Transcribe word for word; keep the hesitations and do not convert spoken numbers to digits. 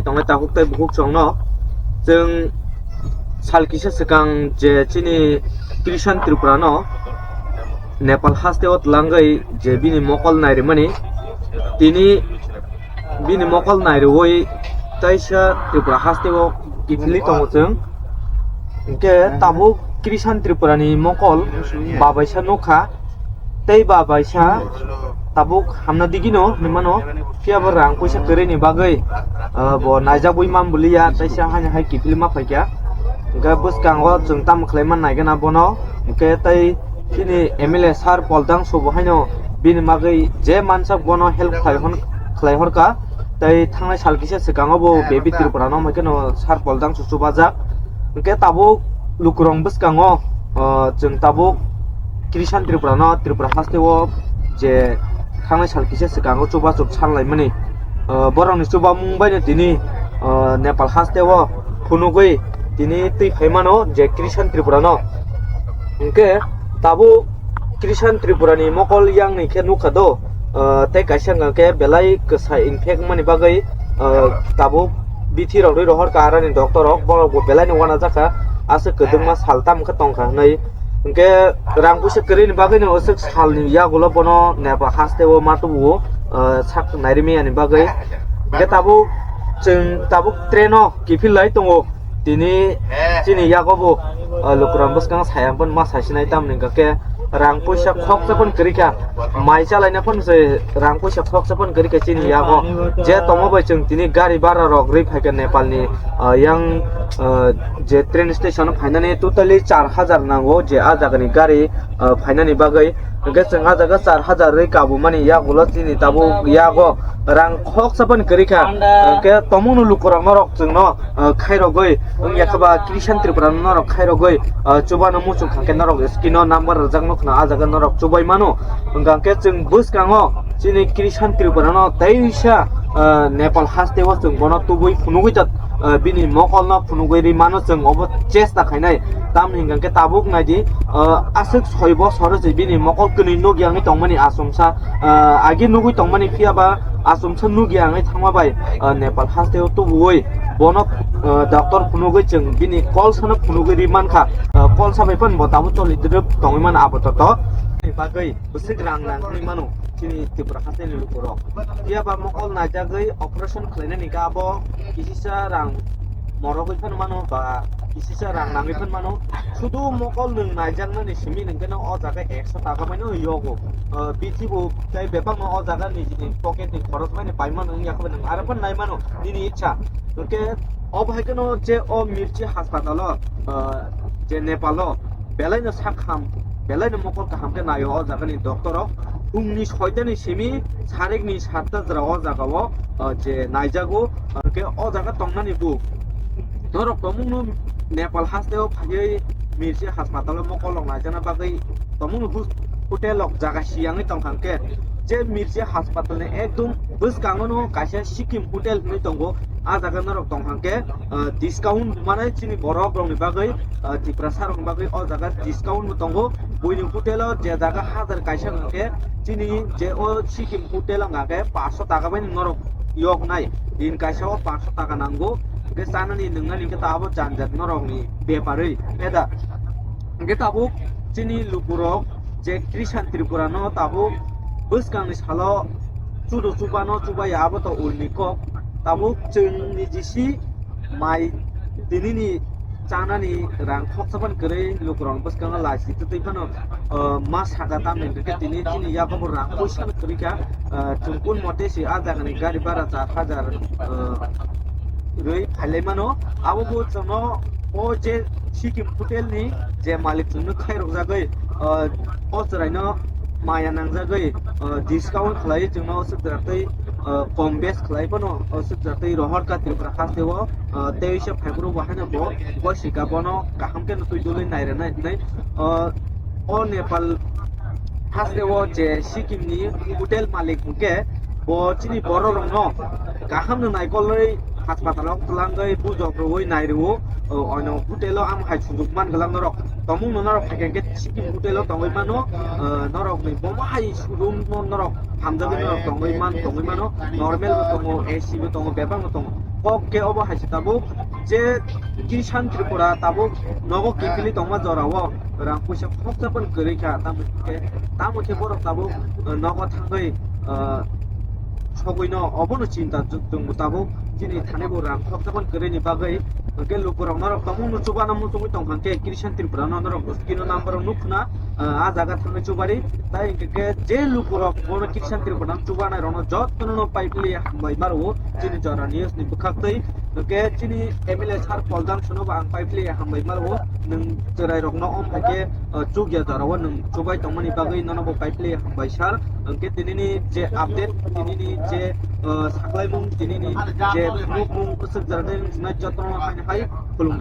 Tongnai takhuk tei bukhuk chwngno chwng sal kisa swkang je chini Krishan Tripura no Nepal haste o twlangwi je bini mokol nairwmani, tini bini mokol nairwui teisa Tripura haste o kiphilwi tongo chwng. Hwnkhe tabuk Krishan Tripura ni mokol babaisa nukha, tei babaisa tabuk hamna digino hinmano, phiya bo rang puisa kwrwi ni bagwi, ah, bo naijagwi man buliya, teisa haino hai kiphilwi ma phaikha. Hwnkhe bwskango chwng tamo khlai man naigana bono, hwnkhe tei chini M L A sir Pol Dangsu bo haino bini bagwi je mansak bono help khlai hon-, khlai horkha. Tei thangnai sal kisa swkango bo Baby Tripura no hwnkhe no sir Pol Dangsu chubajak. Hwnkhe tabuk lukurok bwskango, ah, chwng tabuk Krishan Tripura no Tripura haste o je thangnai sal kisa swkango chubachuk sanlaimani, ah, borokni chubamung baino tini, ah, Nepal haste o phunugwi tini twi phaimano je Krishan Tripura no. Hwnkhe tabuk Krishan Tripura ni mokol yang ni khe nukha do, ah, tei kaisa hwnkha khe belai kwsa infect wngmani bagwi, ah, tabuk bithi rok rwi rohor ka arani doctor rok, borok bo belai no uanajakha, aswk kwdwkma sal tam wngkha tongkha hwnwi. Hwnkhe rang puisa kwrwi ni bagwi no aswk sal ni yagulo bono Nepal haste o ma tubu o, ah, sak nairwmani bagwi. Hwnkhe tabuk chwng tabuk train o kiphil lai tongo. Tini chini yago bo, ah, lukurok bwskang sayang pon ma saisinai, tamni hwnkha khe rang puisa khoksa pon kwrwi kha, mai chalaina pon se rang puisa khoksa pon kwrwi kha chini yago. Je tomo bai chwng tini gari bara rok rwi phaikha Nepal ni, ah, yang, ah, je train station o phainani totally char hajar nango je ah jaga ni gari, ah, phainani bagwi. Hwnkhe chwng ah jaga char hajar rwi kabumani yagulo chini tabuk yago rang khoksa pon kwrwi kha. Hwnkhe tomungno lukurok norok chwngno, ah, khairogwi wngya khe ba Krishan Tripura no norok khairogwi, ah, chubano muchung kha khe norok screen o number rwjak nukha, ah jaga norok chubai mano. Hwnkha khe chwng bwskango chini Krishan Tripura no teisa, ah, Nepal haste o chwng bono tubui phunugwi ta, ah, bini mokol no phunugwi rwi mano chwng obo chesta khainai. Tamni hwnkha khe tabuk naidi, ah, aswk soi bosor se bini mokol kwnwi nukya wngwi tongmani achomsa, ah, agi nugwi tongmani phiya ba achomsa nukya wngwi thangma bai, ah, Nepal haste o tubuwi bono, ah, doctor phunugwi chwng bini kol sano phunugwi rwi mankha, ah, kol sabai phano bo tabuk toli drwp tongwi mano abo toto. Bagwi bwswk rang nang wngwi mano chini Tripura haste ni lukurok. Phiya ba mokol naijagwi operation khlainani khe abo kisisa rang morogwi phano mano ba kisisa rang nangwi phano mano. Sudu mokol nwng naijaknani simi nwng khe no o jaga ekso taka bai no yogo. Ah, bithi bo tei bebak no o jaga nijini pocket ni khoros bai ni pai mano wngya khe bai nwng aro phano nai mano nini ichha. Hwnkhe obo hai kheno je o Mirchi haspatalo, ah, je Nepalo belai no sak ham, belai no mokol kaham khe naio o jaga ni doctor rok. Phungni soita ni simi sarik ni satta jora o jaga o, ah, je naijago, ah, hwnkhe o jaga tongnani bo norok tomungno Nepal haste o phaiwi Mirchi haspatalo mokol rok naijana bagwi tomungno hus-, hotel rok jaga siyangwi tongkha hwnkhe je Mirchi haspatal ni ekdom bwskango no kaisa Sikkim hotel hinwi tongo. Ah jaga norok tongkha hwnkhe, ah, discount manai chini borok rokni bagwi, ah, Tiprasa rokni bagwi o jaga discount bo tongo. Buini hotel o je jaga hajar kaisa hwnkhe chini je o Sikkim hotel wngkha khe paanso taka bai norok yoknai. Din kaisa o paanso taka nango. Hwnkhe chanani nwngnani hwnkhe ta abo janjat norokni beparwi, eda. Hwnkhe tabuk chini lukurok je Krishan Tripura no tabuk bwskangni salo chudu chubano chubaya abo to ulni kok. Tabuk chwngni jisi mai tinini chanani rang khoksa phano kwrwi lukurok bwskango lachi twtwi phano, uh, ma saka tamni hwnkhe tini chini yago bo rang puisa kwrwi kha, uh, chwng kun mote se ah jagani gari bara char hajar, uh, rwi phailai mano. Abo bo chwngno o je Sikkim hotel ni je malik chwngno khairok jagwi, uh, o chwraino maya nangjagwi, uh, discount khlaiwi chwngno o swk jora twi, uh, kom bes khlai phano o swk jora twi rohor ka Tripura haste o, uh, teisa February bo haino bo goisika bono kaham khe no twi dului nairwnai hinwi, uh, o Nepal haste o je Sikkim ni hotel malik hwnkhe bo chini borok rokno kaham no naikolwi haspatalo twlangwi bujok rwui nairwo, o, ono hotel o am hai sujuk man gwlak norok. Tomung no norok hai khe Sikkim hotel o tongwi mano, o, norok ni bomo hai sudum no norok hamjagwi norok tongwi man, tongwi mano, normal bo tongo, A C bo tongo, bebak no tongo. Kok khe obo hai se tabuk je Kisan Tripura tabuk nogo kiphilwi tongma jorao rang puisa khoksa phano kwrwi kha, tamo khe, tamo khe borok tabuk, eh, nogo thangwi, eh, sogwino obono chinta chwng tabuk chini thani bo rang khoksa phano kwrwini bagwi. Hwnkhe lukurok norok tongmung no chubana muchungwi tongkha khe Kisan Tripura no norok screen o number o nukna, ah, ah jaga thangwi chubari. Tai hwnkhe khe je lukurok bono Kisan Tripura no chubanai rokno jotono no paipli hambai maro chini jora news ni bwkhaktwi. Hwnkhe chini M L A sir Paul Johnson no bo ang paipli hambai maro, nwng chwrai rokno om hai khe, ah, chukya jora o nwng chubai tongmani bagwi nono bo paipli hambai sir. Hwnkhe tinini je update, tinini je, ah, saklaimung, tinini je nukmung bwswk jora tei wng sinai jotono hai hai khulumbai.